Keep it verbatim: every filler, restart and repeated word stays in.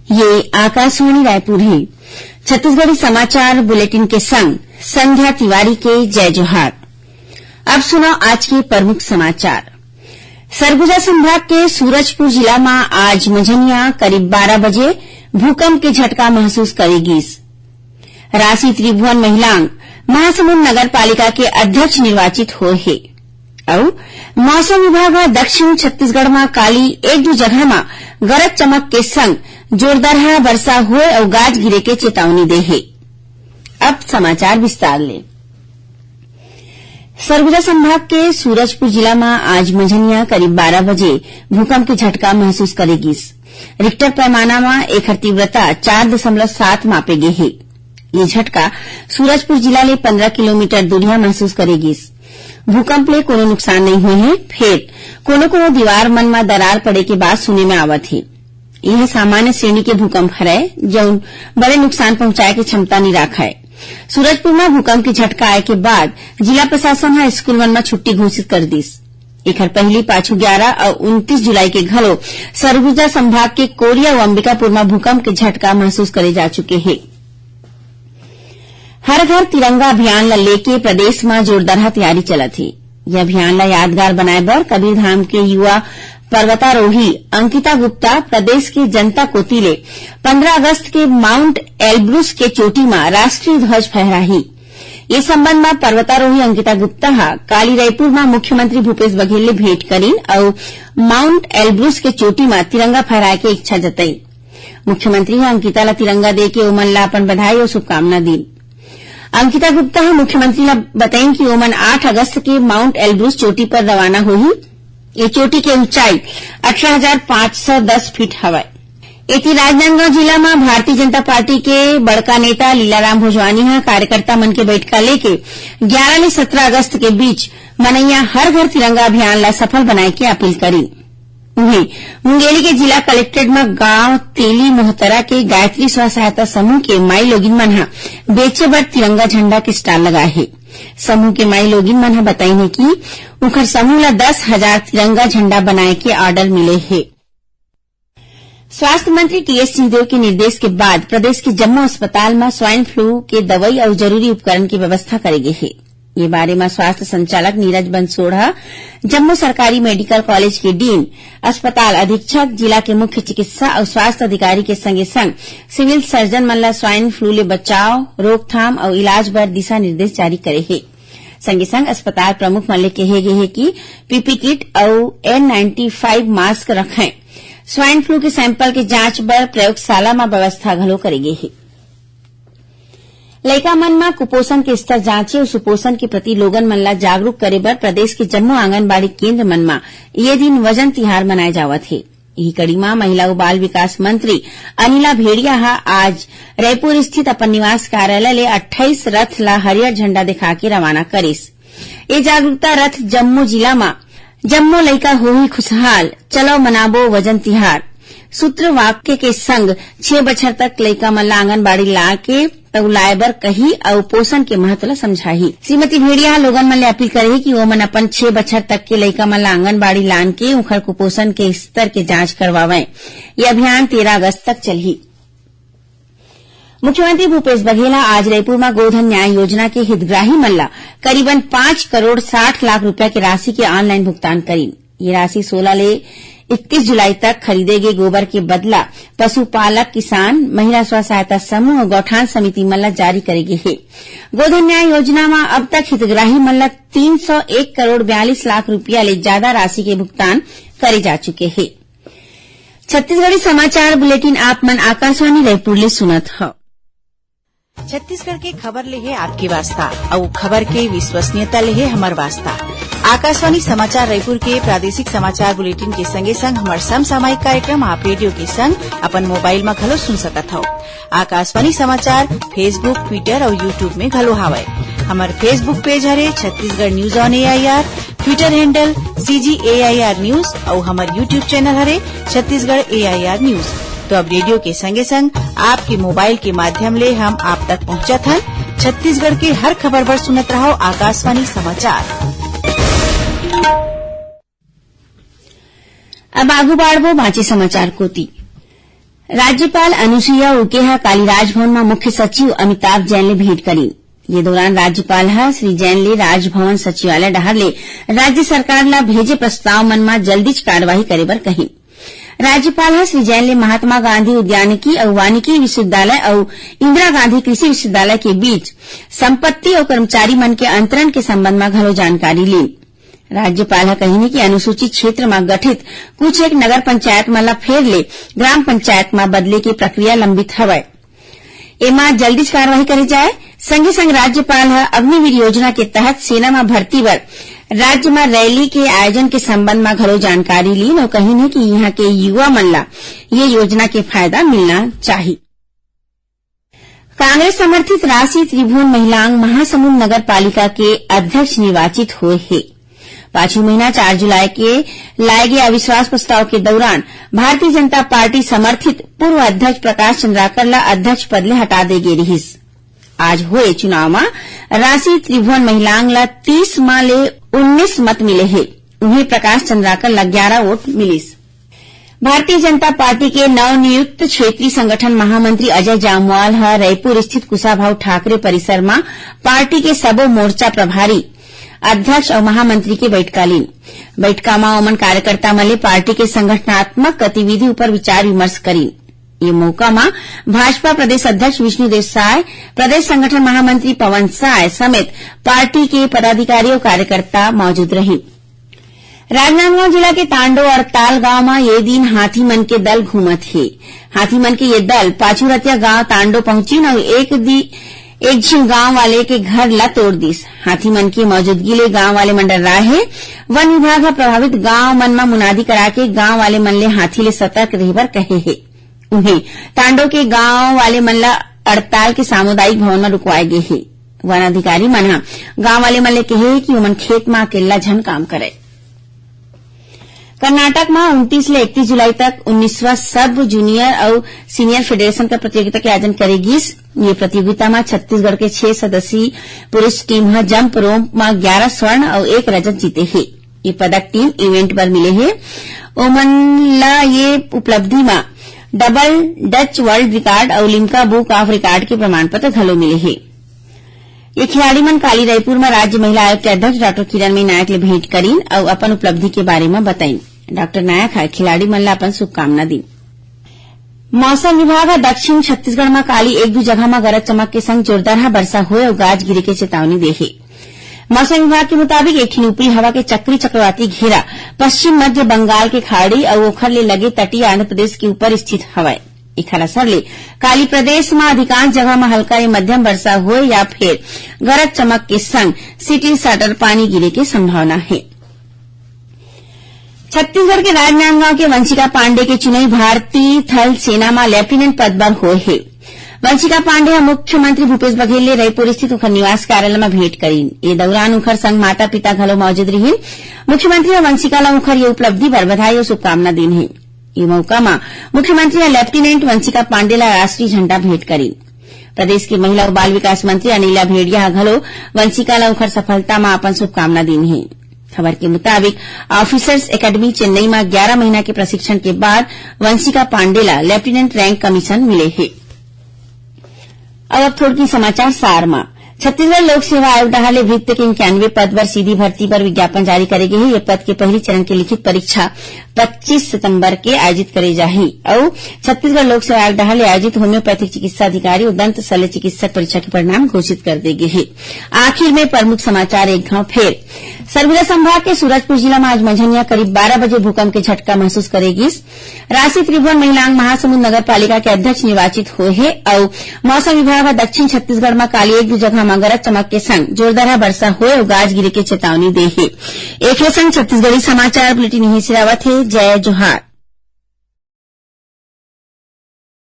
ये आकाशवाणी रायपुर हे। छत्तीसगढ़ी समाचार बुलेटिन के संग संध्या तिवारी के जय जोहार। अब सुनव आज के प्रमुख समाचार। सरगुजा संभाग के सूरजपुर जिला म आज मंझनिया करीब बारह बजे भूकंप के झटका महसूस करे गिस। राशि त्रिभुवन महिलांग महासमुंद नगर पालिका के अध्यक्ष निर्वाचित होए हे। अउ मौसम विभाग ह दक्षिण छत्तीसगढ़ म काली एक दू जगह म गरज चमक के संग जोरदारहा बरसा होए अउ गाज गिरे के चेतावनी दे हे। अब समाचार विस्तार ले। सरगुजा संभाग के सूरजपुर जिला म आज मंझनिया करीब बारह बजे भूकंप के झटका महसूस करे गिस। रिक्टर पैमाना म एखर तीव्रता चार दशमलव सात मापे गे हे। ये झटका सूरजपुर जिला ले पंद्रह किलोमीटर दूरिहा महसूस करे गिस। भूकंप ले कोनो नुकसान नइ होए हे, फेर कोनो-कोनो दीवार मन म दरार पड़े के बात सुने म आवत हे। यह सामान्य श्रेणी के भूकंप हरय, जउन बड़े नुकसान पहुंचाए के क्षमता नइ राखय। सूरजपुर म भूकंप के झटका आए के बाद जिला प्रशासन ह स्कूल मन म छुट्टी घोषित कर दिस। एखर पहिली पाछू ग्यारह अउ उनतीस जुलाई के घलो सरगुजा संभाग के कोरिया अउ अंबिकापुर म भूकंप के झटका महसूस करे जा चुके हे। हर घर तिरंगा अभियान ल लेके प्रदेश म जोरदारहा तैयारी चलत हे। ये अभियान ल यादगार बनाए बर कबीरधाम के युवा पर्वतारोही अंकिता गुप्ता प्रदेश के जनता कोति ले पंद्रह अगस्त के माउंट एल्ब्रुस के चोटी म राष्ट्रीय ध्वज फहराही। ये संबंध म पर्वतारोही अंकिता गुप्ता ह काली रायपुर म मुख्यमंत्री भूपेश बघेल ले भेंट करिन अउ माउंट एल्ब्रुस के चोटी म तिरंगा फहराए के इच्छा जतई। मुख्यमंत्री ह अंकिता ल तिरंगा दे के ओमन ल अपन बधाई अउ शुभकामना दीन। अंकिता गुप्ता ह मुख्यमंत्री ल बतईन कि ओमन आठ अगस्त के माउंट एल्ब्रुस चोटी पर रवाना होही। ये चोटी के ऊंचाई अठारह हजार पाँच सौ दस फीट हवय। एती राजनांदगांव जिला म भारतीय जनता पार्टी के बड़का नेता लीलाराम भोजवानी ह कार्यकर्ता मन के बैठका लेके ग्यारह ले सत्रह अगस्त के बीच मनैया हर घर तिरंगा अभियान ल सफल बनाए के अपील करिन। उहें, मुंगेली के जिला कलेक्ट्रेट म गांव तेली मोहतरा के गायत्री स्व सहायता समूह के माई लोगिन मन ह बेचे बर तिरंगा झंडा के स्टॉल लगाए हे। समूह के माई लोगिन मन ह बताइन हे कि उंखर समूह ल दस हजार तिरंगा झंडा बनाए के ऑर्डर मिले हे। स्वास्थ्य मंत्री टीएस सिंहदेव के निर्देश के बाद प्रदेश के जम्मो अस्पताल म स्वाइन फ्लू के दवई अउ जरूरी उपकरण के व्यवस्था करे गे हे। ये बारे म स्वास्थ्य संचालक नीरज बंसोड़ ह जम्मो सरकारी मेडिकल कॉलेज के डीन, अस्पताल अधीक्षक, जिला के मुख्य चिकित्सा अउ स्वास्थ्य अधिकारी के संगे संग सिविल सर्जन मन ल स्वाइन फ्लू ले बचाव, रोकथाम अउ इलाज बर दिशा निर्देश जारी करे हे। संगे संग अस्पताल प्रमुख मन ले कहे गे हे कि पीपी किट अउ एन नाइंटी फाइव मास्क रखें। स्वाइन फ्लू के सैंपल के जांच बर प्रयोगशाला म व्यवस्था घलो करे गे हे। लइका मन म कुपोषण के स्तर जांचे अउ सुपोषण के प्रति लोगन मन ल जागरूक करे बर प्रदेश के जम्मो आंगनबाड़ी केंद्र मन म ये दिन वजन तिहार मनाए जावत हे। इही कड़ी म महिला अउ बाल विकास मंत्री अनिला भेड़िया ह आज रायपुर स्थित अपन निवास कार्यालय ले अट्ठाईस रथ ल हरियर झंडा दिखा के रवाना करिस। ये जागरूकता रथ जम्मो जिला म जम्मो लइका होही खुशहाल, चलो मनाबो वजन तिहार सूत्र वाक्य के संग छह बछर तक लइका मन ल आंगनबाड़ी ला के तउलाए बर कही अउ पोषण के महत्व ल समझाही। श्रीमती भेड़िया ह लोगन मन ले अपील करे हे कि ओमन अपन छह बछर तक के लइका मन ल आंगनबाड़ी लान के उंखर कुपोषण के स्तर के जांच करवावंय। ये अभियान तेरह अगस्त तक चलही। मुख्यमंत्री भूपेश बघेल ह आज रायपुर म गोधन न्याय योजना के हितग्राही मन ल करीबन पाँच करोड़ साठ लाख रुपया के राशि के ऑनलाइन भुगतान करीन। ये राशि सोलह ले इकतीस जुलाई तक खरीदे गे गोबर के बदला पशुपालक, किसान, महिला स्व सहायता समूह अउ गौठान समिति मन ल जारी करे गे हे। गोधन न्याय योजना म अब तक हितग्राही मन ल तीन सौ एक करोड़ बयालीस लाख रुपया ले जादा राशि के भुगतान करे जा चुके हे। छत्तीसगढ़ी समाचार बुलेटिन आप मन आकाशवाणी रायपुर ले सुनत हव। छत्तीसगढ़ के खबर ले हे आपके वास्ता, अउ खबर के विश्वसनीयता ले हे हमर वास्ता। आकाशवाणी समाचार रायपुर के प्रादेशिक समाचार बुलेटिन के संगे संग हमर समसामयिक कार्यक्रम आप रेडियो के संग अपन मोबाइल म घलो सुन सकत हव। आकाशवाणी समाचार Facebook, Twitter अउ YouTube में घलो हावय। हमर Facebook पेज हरे Chhattisgarh news on AIR, Twitter handle CG AIR news अउ हमर YouTube चैनल हरे छत्तीसगढ़ एआईआर न्यूज। तो अब रेडियो के संगे संग आपके मोबाइल के माध्यम ले हम आप तक पहुंचत हन छत्तीसगढ़ के हर खबर बर सुनत रहव आकाशवाणी समाचार। अब आगू बाढ़बो बांचे समाचार कोती। राज्यपाल अनुसुईया उइके ह काली राजभवन म मुख्य सचिव अमिताभ जैन ले भेंट करिन। ये दौरान राज्यपाल ह श्री जैन ले राजभवन सचिवालय डहार ले राज्य सरकार ल भेजे प्रस्ताव मन म जल्दीच कार्यवाही करे बर कहिन। राज्यपाल ह श्री जैन ले महात्मा गांधी उद्यानिकी अउ वानिकी विश्वविद्यालय अउ इंदिरा गांधी कृषि विश्वविद्यालय के बीच संपत्ति अउ कर्मचारी मन के अंतरण के संबंध म घलो जानकारी लीन। राज्यपाल ह कहिन कि अनुसूचित क्षेत्र म गठित कुछ एक नगर पंचायत मन ल फेर ले ग्राम पंचायत म बदले के प्रक्रिया लंबित हवय, एमा जल्दीच कार्यवाही करे जाए। संगे संग राज्यपाल ह अग्निवीर योजना के तहत सेना म भर्ती बर राज्य म रैली के आयोजन के संबंध म घलो जानकारी लीन अउ कहिन हे कि इहां के युवा मन ल ये योजना के फायदा मिलना चाही। कांग्रेस समर्थित राशि त्रिभुवन महिलांग महासमुंद नगर पालिका के अध्यक्ष निर्वाचित होए हे। पाछू महीना चार जुलाई के लाए गे अविश्वास प्रस्ताव के दौरान भारतीय जनता पार्टी समर्थित पूर्व अध्यक्ष प्रकाश चंद्राकर ल अध्यक्ष पद ले हटा दे गे रिहिस। आज होए चुनाव म राशि त्रिभुवन महिलांग ल तीस म ले उन्नीस मत मिले हे। उहें, प्रकाश चंद्राकर ल ग्यारह वोट मिलिस। भारतीय जनता पार्टी के नवनियुक्त क्षेत्रीय संगठन महामंत्री अजय जामवाल ह रईपुर स्थित कुशाभाऊ ठाकरे परिसर म पार्टी के सबो मोर्चा प्रभारी, अध्यक्ष अउ महामंत्री के बइठका लीन। बइठका म ओमन कार्यकर्ता मन ले पार्टी के संगठनात्मक गतिविधि ऊपर विचार विमर्श करिन। ये मौका म भाजपा प्रदेश अध्यक्ष विष्णुदेव साय, प्रदेश संगठन महामंत्री पवन साय समेत पार्टी के पदाधिकारी अउ कार्यकर्ता मौजूद रहिन। राजनांदगांव जिला के तांडो अड़ताल गांव म ये दिन हाथी मन के दल घूमत हे। हाथी मन के ये दल पाछू रतिया गांव तांडो पहुंचिन अउ एक दि-, एक झिन गांव वाले के घर ला तोड़ दिस। हाथी मन के मौजूदगी ले गांव वाले मन डर्राए हे। वन विभाग ह प्रभावित गांव मन म मुनादी करा के गांव वाले मन ले हाथी ले सतर्क रहे बर कहे हे। उहें, तांडो के गांव वाले मन ला अड़ताल के सामुदायिक भवन म रुकवाए गे हे। वन अधिकारी मन ह गांव वाले मन ले कहे हे कि ओमन खेत म अकेल्ला झन काम करय। कर्नाटक म उनतीस ले इकतीस जुलाई तक उन्नीसवां सब जूनियर अउ सीनियर फेडरेशन का प्रतियोगिता के आयोजन करे गिस। ये प्रतियोगिता म छत्तीसगढ़ के छह सदस्यीय पुरुष टीम ह जंप रोप म ग्यारह स्वर्ण अउ एक रजत जीते हे। ये पदक टीम इवेंट बर मिले हे। ओमन ला ये उपलब्धि म डबल डच वर्ल्ड रिकॉर्ड अउ लिम्का बुक ऑफ रिकॉर्ड के प्रमाण पत्र घलो मिले हे। ये खिलाड़ी मन काली रायपुर म राज्य महिला आयोग के अध्यक्ष डॉक्टर किरणमयी नायक ले भेंट करिन अउ अपन उपलब्धि के बारे म बताइन। डॉक्टर नायक ह खिलाड़ी मन ला अपन शुभकामना दीन। मौसम विभाग ह दक्षिण छत्तीसगढ़ म काली एक दू जगह म गरज चमक के संग जोरदार ह बरसा होए अउ गाज गिरे के चेतावनी दे हे। मौसम विभाग के मुताबिक एक ठिन ऊपरी हवा के चक्री चक्रवाती घेरा पश्चिम मध्य बंगाल के खाड़ी अउ ओखर ले लगे तटीय आंध्र प्रदेश के ऊपर स्थित हवय। एखर असर ले काली प्रदेश म अधिकांश जगह म हल्का ले मध्यम बरसा होए या फेर गरज चमक के संग सिटिल साटर पानी गिरे के संभावना हे। छत्तीसगढ़ के राजनांदगांव के वंशिका पांडे के चुनई भारतीय थल सेना म लेफ्टिनेंट पद बर होए हे। वंशिका पांडे ह मुख्यमंत्री भूपेश बघेल ले रईपुर स्थित उखर निवास कार्यालय म भेंट करिन। ये दौरान उखर संग माता-पिता घलो मौजूद रिहिन। मुख्यमंत्री ह वंशिका ल उखर ये उपलब्धि बर बधाई अउ शुभकामना दीन हे। ये मौका म मुख्यमंत्री ह लेफ्टिनेंट वंशिका पांडे ल राष्ट्रीय झंडा भेंट करिन। प्रदेश के महिला अउ बाल विकास मंत्री अनिला भेंड़िया ह घलो वंशिका ल उखर सफलता म अपन शुभकामना दीन हे। खबर के मुताबिक, ऑफिसर्स एकेडमी चेन्नई म ग्यारह महीना के प्रशिक्षण के बाद वंशिका पांडे ल लेफ्टिनेंट रैंक कमीशन मिले हे। अब, अब थोड़की समाचार सार म। छत्तीसगढ़ लोक सेवा आयोग डहार ले भृत्य के इक्यानवे पद बर सीधी भर्ती बर विज्ञापन जारी करे गे हे। ये पद के पहली चरण के लिखित परीक्षा पच्चीस सितंबर के आयोजित करे जाही अउ छत्तीसगढ़ लोक सेवा आयोग डहार ले आयोजित होम्योपैथिक चिकित्सा अधिकारी अउ दंत शल्य चिकित्सक परीक्षा के परिणाम घोषित कर दे गे हे। आखिर में प्रमुख समाचार एक घाव फेर। सरगुजा संभाग के सूरजपुर जिला म आज मंझनिया करीब बारह बजे भूकंप के झटका महसूस करे गिस। राशि त्रिभुवन महिलांग महासमुंद नगर पालिका के अध्यक्ष निर्वाचित होए हे अउ मौसम विभाग ह दक्षिण छत्तीसगढ़ म काली एक दू जगह म गरज चमक के संग जोरदार बरसा होए अउ गाज गिरे के चेतावनी दे हे। एखरे संग छत्तीसगढ़ी समाचार बुलेटिन इही सिरावत हे। जय जोहार।